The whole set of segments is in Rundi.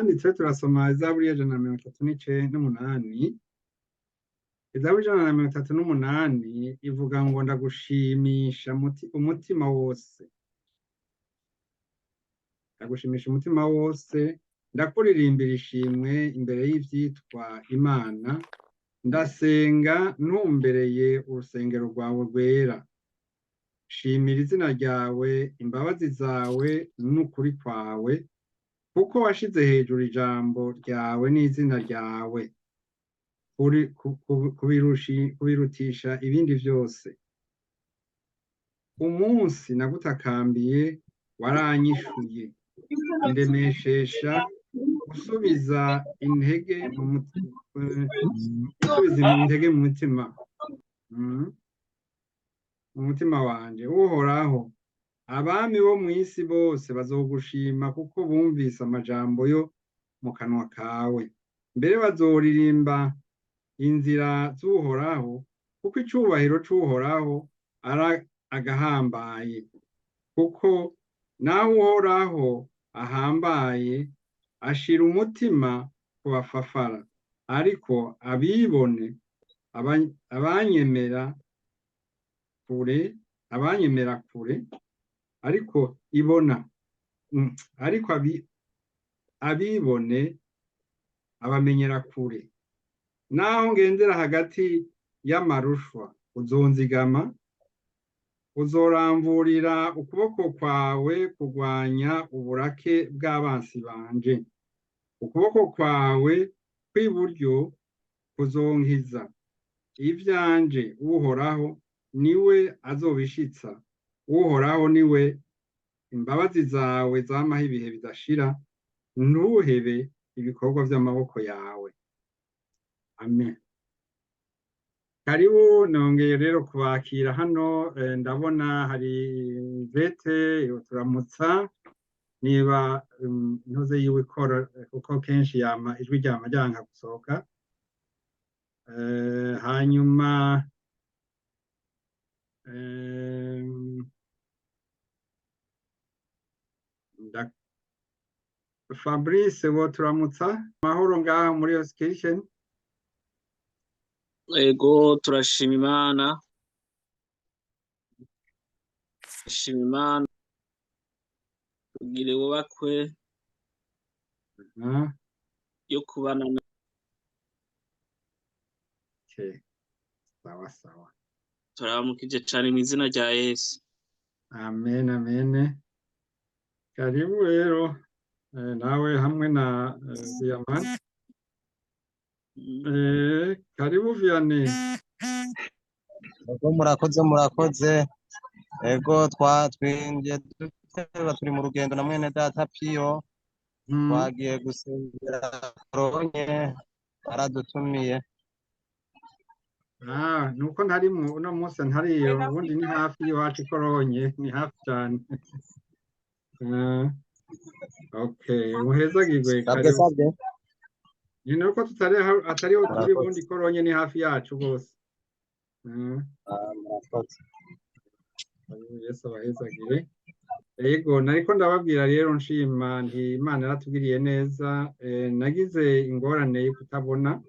Twe turasoma Zaburi ya 138. Zaburi 138 ivuga ngo ndagushimisha umutima wose, ndagushimisha umutima wose, ndakuririmbira ishimwe imbere y'ivyitwa Imana, ndasenga ntumbereye urusengero rwawe rwera. Shimira izina ryawe, imbabazi zawe n'ukuri kwawe, kuko washize hejuru ijambo ryawe n'izina ryawe kubirutisha ibindi vyose. Umunsi nagutakambiye waranyishuye, undemeshesha gusubiza intege mu gusubiza intege mu mutima, mu mutima wanje. Uhoraho, abami bo mw'isi bose bazogushima, kuko bumvise amajambo yo mu kanwa kawe. Mbere bazoririmba inzira z'Uhoraho, kuko icubahiro c'Uhoraho ari agahambaye. Kuko naho Uhoraho ahambaye, ashira umutima ku bafafara, ariko abibone abanyemera kure, abanyemera kure, ariko ibona, ariko abibone abamenyera kure. Naho ngendera hagati y'amarushwa, uzonzigama, uzoramvurira ukuboko kwawe kurwanya uburake bw'abansi banje. Ukuboko kwawe kw'iburyo kuzonkiza. Ivyanje Uhoraho niwe azobishitsa. Uhoraho niwe imbabazi zawe zamaho ibihe bidashira, ntuhebe ibikorwa vy'amaboko yawe. Amen. Karibu, nongeye rero kubakira hano. Ndabona hari Ivete turamutsa, niba ntuze yiwe ikora, kuko kenshi yama ijwi ryama ryanka gusohoka. Hanyuma Fabrice wo turamutsa, mahoro ngaha muri Oscation? Ego, turashima Imana. Shima Imana. Tugire wubakwe yo kubana na Okay. Sawa sawa. Turabamukije cane mu izina rya Yesu. Amen, amen. Karibu rero, nawe hamwe na Diamant. Karibu Vianney. Ego, murakoze, murakoze. Ego, twinjiye duteba, turi mu rugendo na mwene data Piyo. Twagiye gusengera Koronye, baradutumiye. Ah, nuko ntari mu uno munsi ntariyo, ubundi ni hafi y'iwacu i Koronye, ni hafi cyane. Okay, muhezagirwe. Sabwe. Karibu. Sabwe. Ni nuko tutari atariho turi, Murakoze. ubundi Koronye ni hafi yacu rwose. Ah, murakoze. Yesu abahezagire. Yego, nariko ndababwira rero nshima nti Imana yaratugiriye neza. Nagize ingorane yo kutabona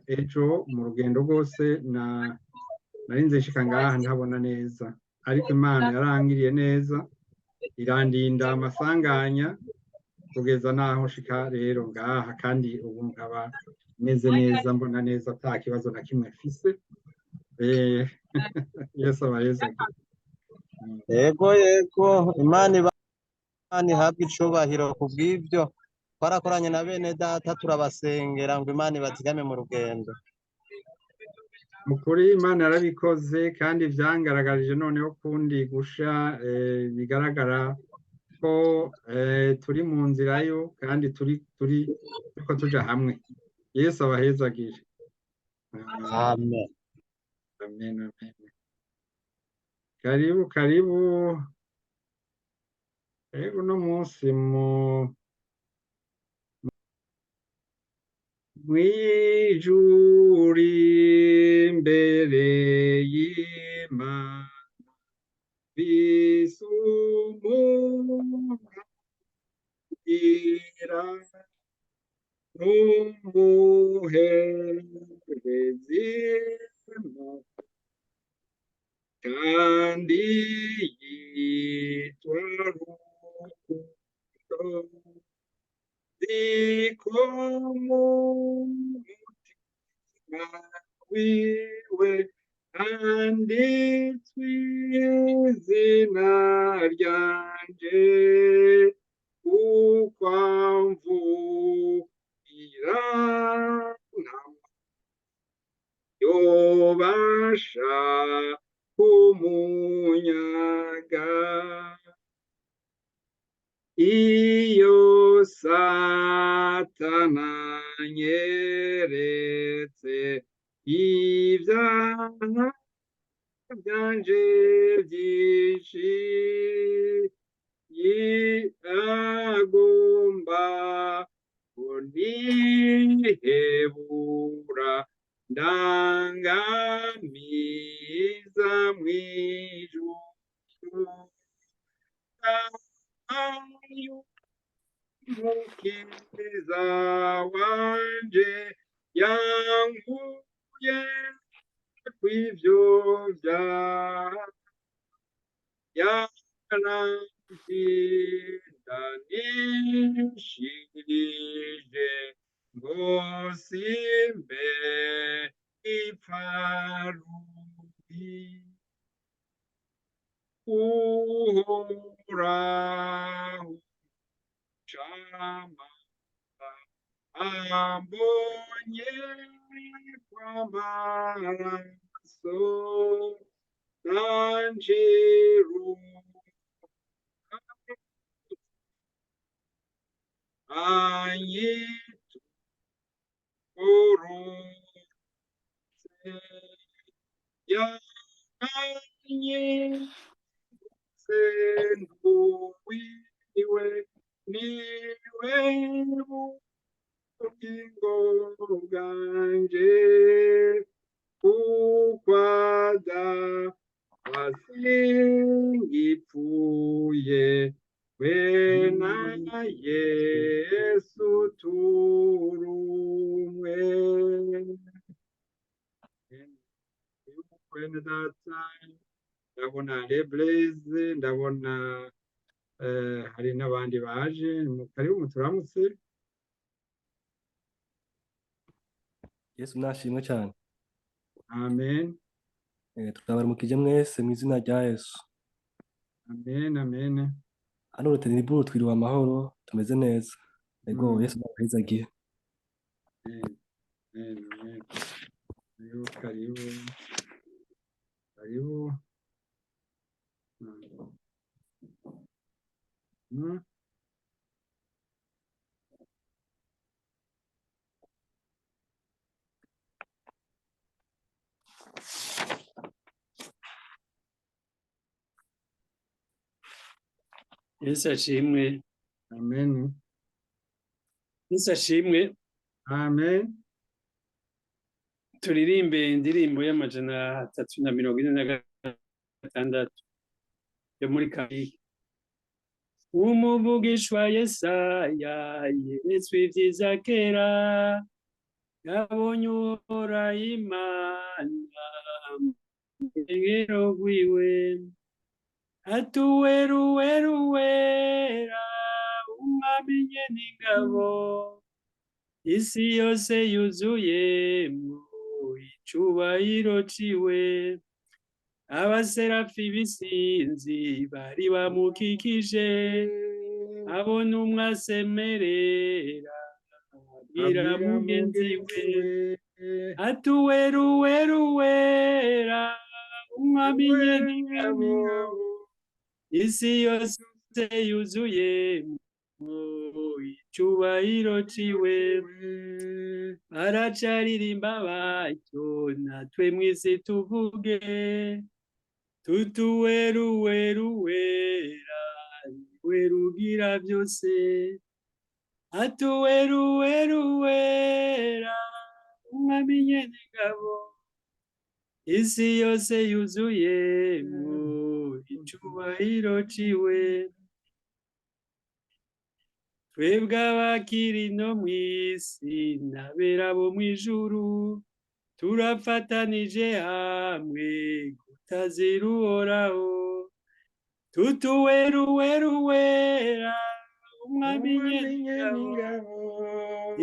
ejo mu rugendo rwose, na narinze nshika ngaha ntabona neza, ariko Imana yarangiriye neza, irandinda amasanganya kugeza naho nshika rero ngaha, kandi ubu nkaba meze neza, mbona neza, ata kibazo na kimwe mfise. Yesu abahezagire. Yego yego, Imana ihabwe icubahiro kubw'ibyo. Twarakoranye na bene data, turabasengera ngo Imana ibazigame mu rugendo. Mukuri Imana yarabikoze, kandi vyangaragarije noneho kundi gusha, bigaragara ko turi mu nzira yo, kandi turi turiko tuja hamwe. Yesu abahezagire. Amen. Amen, amen. Karibu, karibu. Ego, uno munsi mu mwijuri imbere y'Imana bisumuga Rugira n'umuherezi kandi yitwa Rukundo, ziko mu mutima wiwe handitswe izina ryanje, kuko amvukira yobasha kumunyaga. Iyo Satana anyeretse ibyaha byanje byinshi, agomba kunihebura, ndangamiza mw'ijuru. Umukiza wanje yankuye kw'ivyo vyaha, yaransindanishirije ngo simbe ipfarubi. Uhoraho chama ambonye kw'amaraso, nanje anyiturutse, yanyise nduwiwe, niwe bugingo bwanje, kuko adasingipfuye, we na Yesu turumwe. Bene data, ndabona Blaise, ndabona hari n'abandi baje, karibu muturamutse. Yesu nashimwe cyane. Amen. Turabaramukije mwese mu izina rya Yesu. Amen, amen. Hano Ruteniburu twiriwe amahoro, tumeze neza. Ego, Yesu nabahezagiye. Amen, amen. Karibu, karibu. Karibu. Yesu ashimwe. Amen. Yesu ashimwe. Amen. Turirimbe indirimbo y'346 yo muri kabiri. Umuvugishwa Yesaya yeretswe ibyiza kera, yabonye Uhoraho Imana mu rwiwe, ati uwera uwera uwera, Umwami nyen'ingabo, isi yose yuzuyemwo icubahiro ciwe. Abaserafi b'isinzi bari bamukikije, abona umwe asemerera abwira mugenzi we, ati uwera uwera uwera, Umwami nyen'ingabo, isi yose yuzuyemwo icubahiro ciwe. Baracaririmba batyo, natwe mw'isi tuvuge, tuti uwera uwera uwera, niwe rugira byose. Ati uwera uwera uwera, Umwami nyen'ingabo, isi yose yuzuyemwo icubahiro ciwe. Twebwe abakiri no mw'isi n'abera bo mw'ijuru, turafatanije hamwe gutazira Uhoraho. Tutuweruweruwera, umwami Umwami nyeningabo, nyeningabo.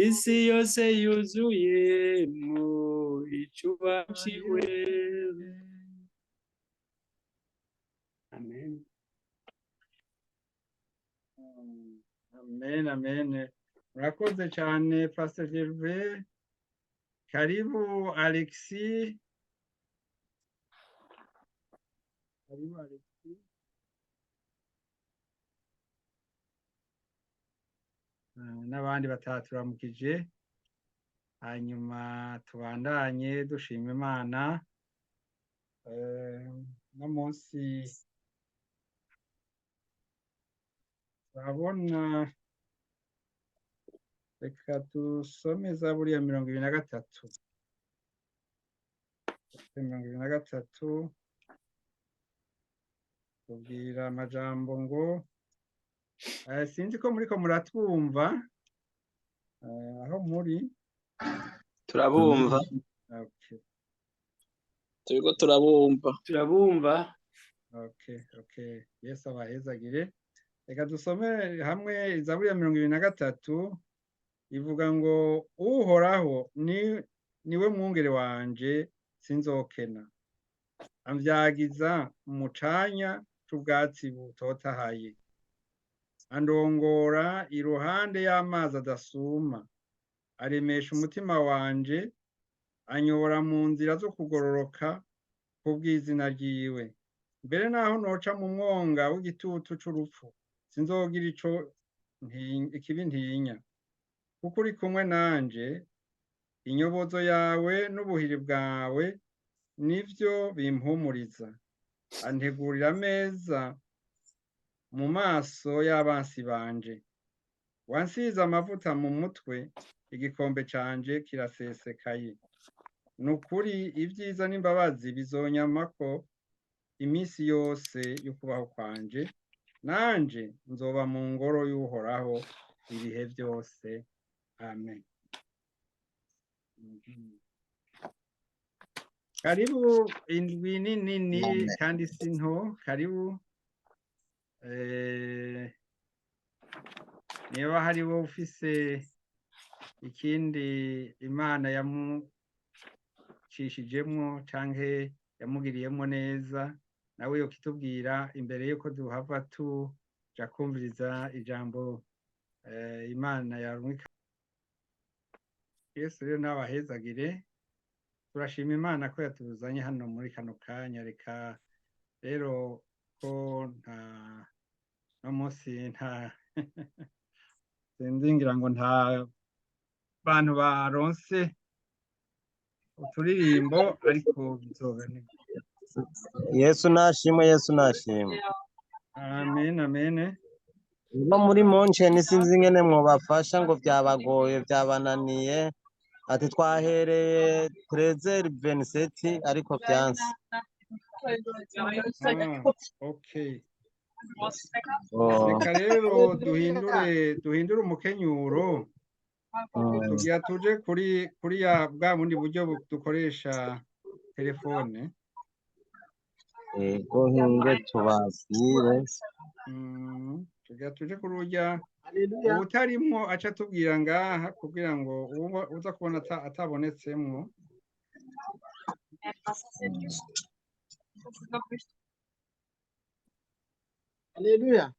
Isi yose yuzuyemwo icubahiro ciwe. Amen. Amen, amen. Murakoze cyane, Pastor Gervais. Karibu Alexis. Karibu Alexis. N'abandi bataturamukije, hanyuma tubandanye dushima Imana. No munsi turabona, reka dusome Zaburi ya 23. 23 tubwira amajambo ngo sinzi ko muriko muratwumva aho muri. Turabumva. Okay. Turiko turabumva. Turabumva. Okay. Yesu abahezagire. Reka dusome hamwe Zaburi ya 23 ivuga ngo Uhoraho niwe mwungere wanje, sinzokena. Amvyagiza mu canya c'ubwatsi butotahaye. Andongora iruhande y'amazi adasuma. Aremesha umutima wanje, anyobora mu nzira zo kugororoka kubw'izina ryiwe. Mbere naho noca mu mwonga w'igitutu c'urupfu, sinzogira ico ikibi ntinya. Kuko uri kumwe nanje, inyobozo yawe n'ubuhiri bwawe nivyo bimpumuriza. Antegurira ameza mu maso y'abansi banje. Wansize amavuta mu mutwe, igikombe canje kirasesekaye. Nukuri ibyiza n'imbabazi bizonyamako iminsi yose y'ukubaho kwanje, nanje nzoba mu ngoro y'Uhoraho ibihe byose. Amen. Karibu indwi ni nini kandi si nto. Karibu. Niba hariho ufise ikindi Imana yamucishijemwo canke yamugiriyemwo neza, nawe yokitubwira imbere yuko duhava tuja kumviriza ijambo Imana yarungika. Yesu rero nabahezagire. Turashima Imana ko yatuzanye hano muri kano kanya. Reka rero ko nta no munsi nta sinzi ngira ngo nta bantu baronse uturirimbo, ariko bizoba ni Yesu nashimwe, Yesu nashimwe. Amen, amen. No muri Moncheni sinzi ingene mwobafasha ngo vyabagoye vyabananiye. Ati twahereye 13:27 ariko vyanse. Okay. Oh. Reka rero duhindure umukenyuro. Tugira tuje kuri ya bwa bundi buryo dukoresha telefone. Ego hinge tubabwire. Tugira tuje kuri urya ubutarimwo aca tubwira ngaha kugira ngo uza kubona atabonetsemwo. Haleluya.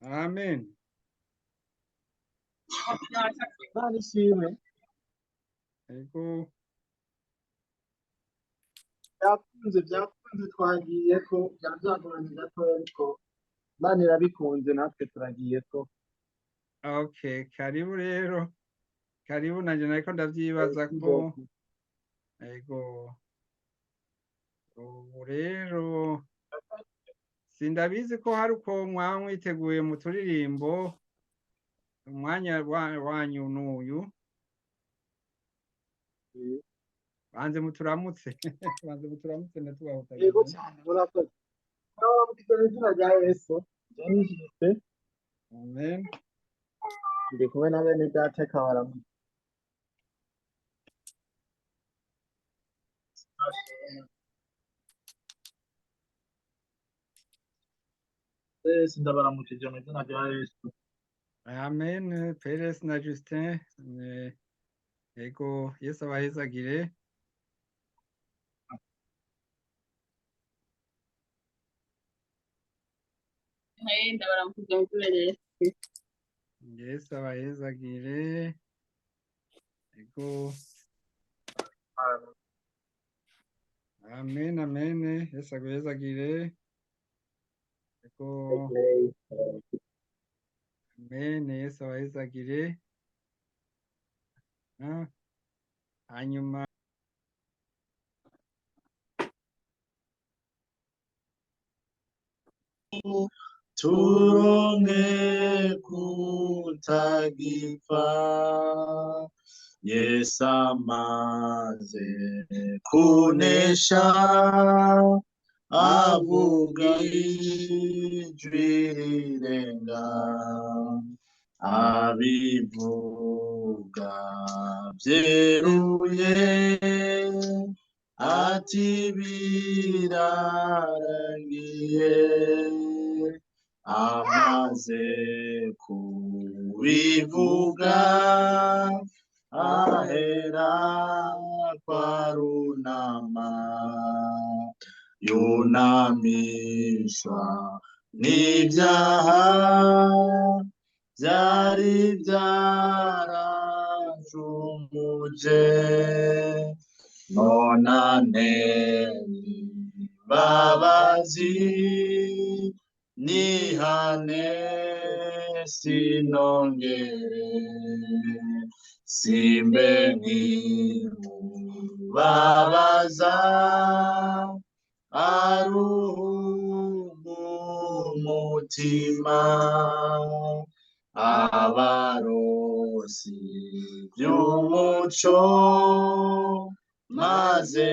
Amen. Imana ishimwe. Ego. Byakunze twagiye ko byari byagoranye gatoya, ariko Imana irabikunze natwe turagiye ko. Okay, karibu rero. Karibu nanje nariko ndavyibaza ko. Ego. Ubu rero sindabizi ko hari uko mwamwiteguye mu turirimbo. Umwanya wanyu n'uyu. Banze muturamutse. Banze muturamutse ntitubahutagire. Yego cyane, murakoze. Murakoze mu izina rya Yesu. Jeni Jise. Amen. Ndi kumwe na bene data Kabarama. Twese ndabaramukije mu izina rya Yesu. Amen. Perez na Justin, yego, Yesu abahezagire. Ndabaramukije mu izina rya Yesu. Yesu abahezagire. Yego. Amen, amen. Yesu aguhezagire. Yego. Amen. Yesu abahezagire. Hanyuma turonke kutagipfa, Yesu amaze kunesha, avuga ijwi rirenga, abivuga byeruye, ati birarangiye, amaze kubivuga, ahera kwarunama, yunamishwa n'ibyaha byari byarajumuje, nonane imbabazi, nihane sinongere, simbe nkimubabaza, aruhungu umutima, abarosi by'umuco, maze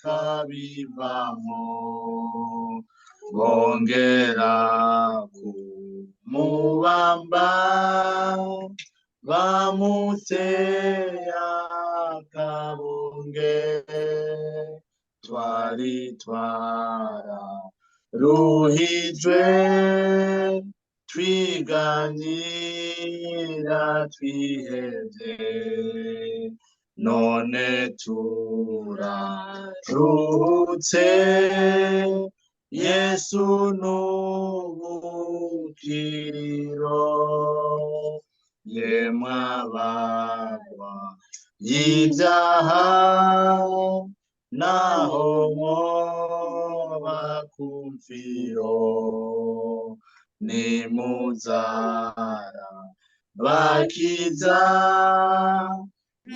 bakabivamo, bongera kumubamba, bamuteye akabunge, twari twararuhijwe, twiganyira twihevye, none turaruhutse, Yesu n'ubukiriro, yemwe abagwa y'ibyaha, naho mwoba kumfiro, nimuzara bakiza,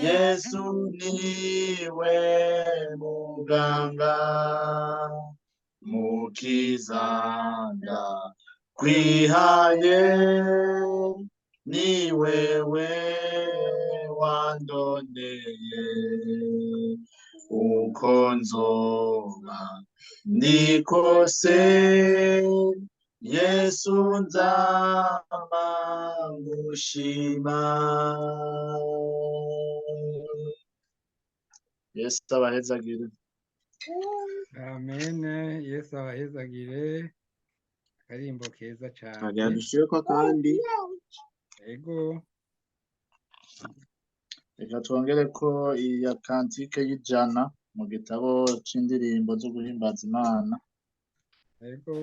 Yesu niwe muganga, mukizanda kwihaye, ni wewe wandondeye, uko nzoba ndikose, Yesu nzama ngushima. Yesu abahezagire. Amen. Yesu abahezagire. Akarimbo keza cyane. Hariya dushireko kandi. Yego. Reka twongere ko iya kantike y'100 mu gitabo c'indirimbo zo guhimbaza Imana. Yego.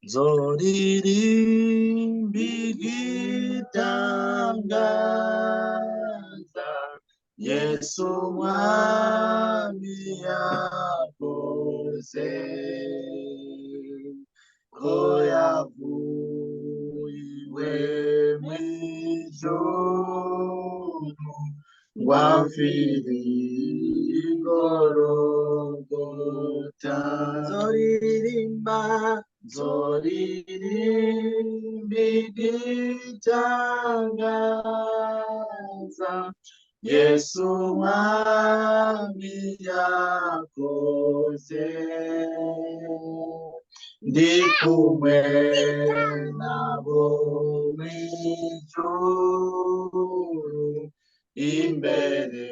Nzoririmba igitangaza Yesu mwami yakoze, ko yavuye iwe mw'ijuru ngo amfire i Gologota. Nzoririmba, nzoririmba igitangaza Yesu mwami yakoze, ndi kumwe nabo mw'ijuru imbere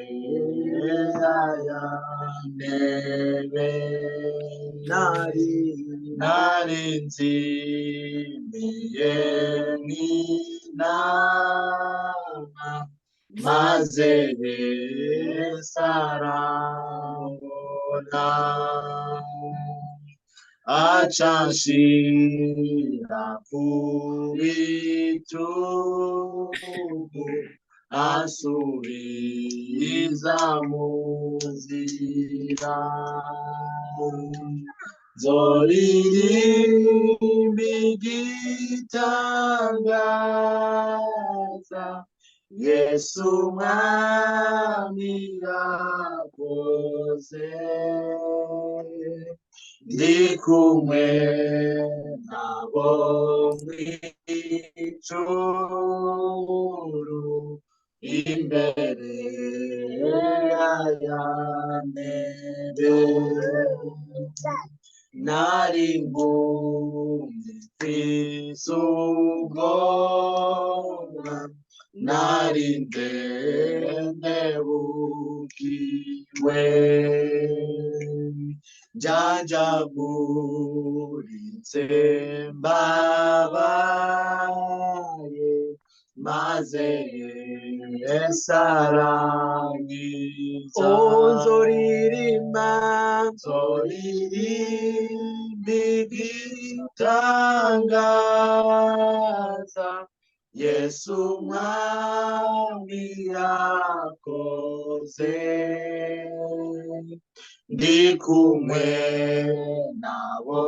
ya ntebe Nari nari nzimiye n'inama maze Yesu arambona aca anshira ku bitugu ansubiza mu nzira nzoririmba igitangaza Yesu mwami yakoze ndi kumwe nabo mw'ijuru imbere ya ntebe nari ngumye mfise ubwoba nari ndendebukiwe njanjaguritse mbabaye maze Yesu arankiza Nzoririmba nzoririmba igitangaza Yesu mwami yakoze ndi kumwe nabo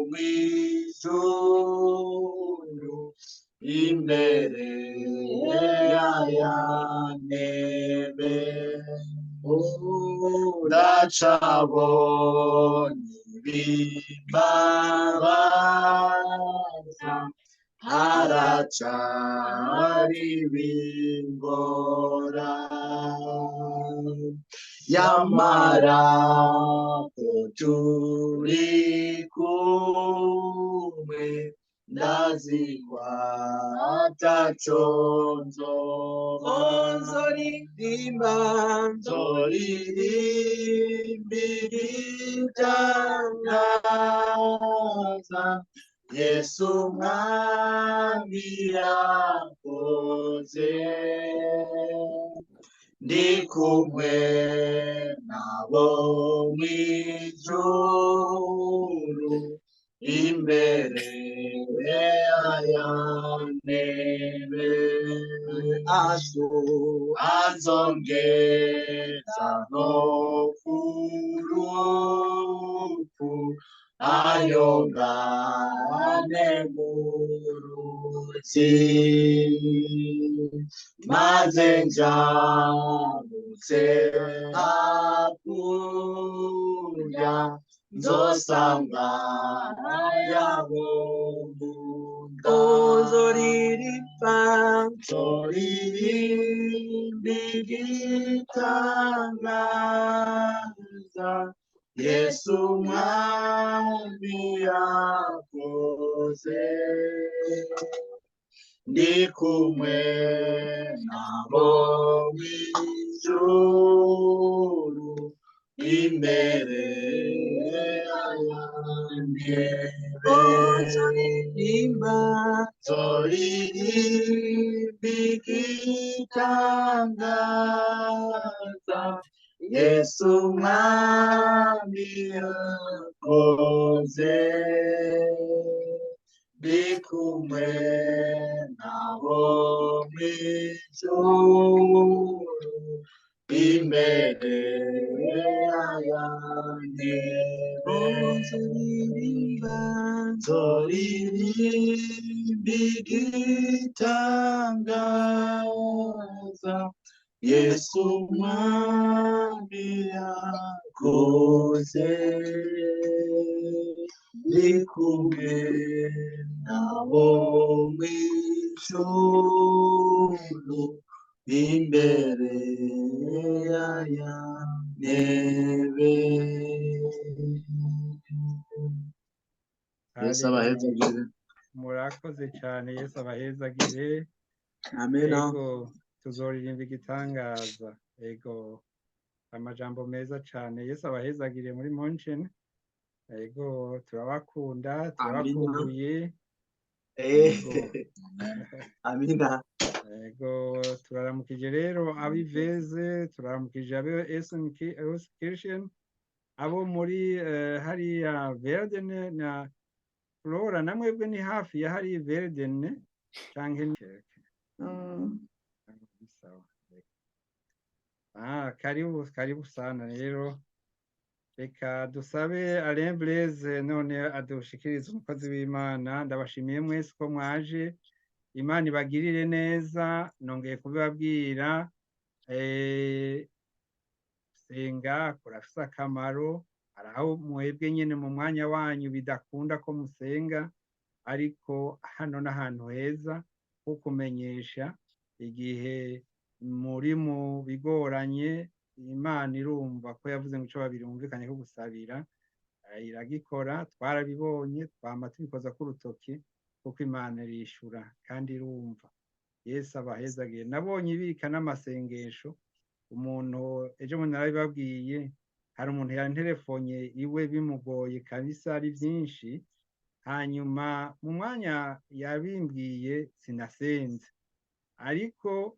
mw'ijuru imbere ya ntebe ndacabonye ibimbabaza haracari bingora yamara ko turi kumwe ndazikwa ataco nzoba Nzoririmba nzoririmba igitangaza Yesu mwami yakoze ndi kumwe nabo mw'ijuru imbere ya ntebe Azo azongeza no ku rupfu ayongane mu ruzi maze njabutse hakurya nzosanga yabo nkunda Nzoririmba nzoririmba igitangaza Yesu mwami yakoze ndi kumwe nabo mw'ijuru imbere ya ntebe Nzoririmba nzoririmba igitangaza Yesu mwami yakoze ndi kumwe nabo mw'ijuru imbere ya ntebe Nzoririmba nzoririmba igitangaza Yesu mwami yakoze ndi kumwe nabo mw'ijuru imbere ya ntebe. Yesu abahezagire. Murakoze cyane, Yesu abahezagire. Amena. Ego, tuzoririmba igitangaza. Ego, amajambo meza cyane. Yesu abahezagire muri Munchen. Ego, turabakunda, Amina. turabakumbuye. Eh, Ego. amina. Ego, turaramukije rero ab'Iveze, turaramukije abe Essen abo muri hariya Verden na Flora, namwebwe ni hafi ya hariya Verden canke ni sawa. Ah, karibu karibu sana rero. Reka dusabe Alain Blaise none adushikirize umukozi w'Imana. Ndabashimiye mwese ko mwaje. Imana ibagirire neza, nongeye kubibabwira. Gusenga kurafise akamaro. Hari aho mwebwe nyene mu mwanya wanyu bidakunda ko musenga, ariko hano n'ahantu heza ho kumenyesha igihe muri mu bigoranye. Imana irumva ko yavuze ngo ico babiri bumvikanye ko gusabira, iragikora. Twarabibonye, twama tubikoza ku rutoki, kuko Imana irishura kandi irumva. Yesu abahezagiye. Nabonye ibika n'amasengesho umuntu ejo bundi narabibabwiye, hari umuntu yanterefonye iwe bimugoye kabisa ari byinshi, hanyuma mu mwanya yabimbwiye sinasenze, ariko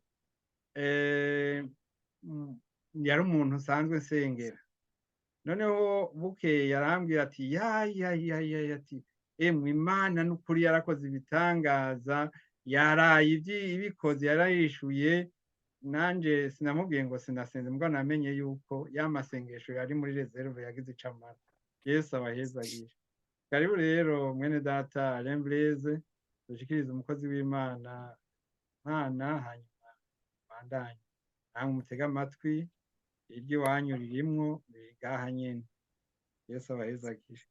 yari umuntu nsanzwe nsengera. Noneho bukeye yarambwira ati ya ya ya ya, ati emwe Imana n'ukuri yarakoze ibitangaza, yaraye ibikoze, yarayishuye. Nanje sinamubwiye ngo sinasenze, mbwa namenye yuko ya masengesho yari muri réserve yagize icamara. Yesu abahezagire. Karibu rero mwene data Alain Blaise, dushikirize umukozi w'Imana Mana, hanyuma bandanye namwe mutege amatwi, iryo iwanyu ririmwo riri ngaha nyene. Yesu abahezagire.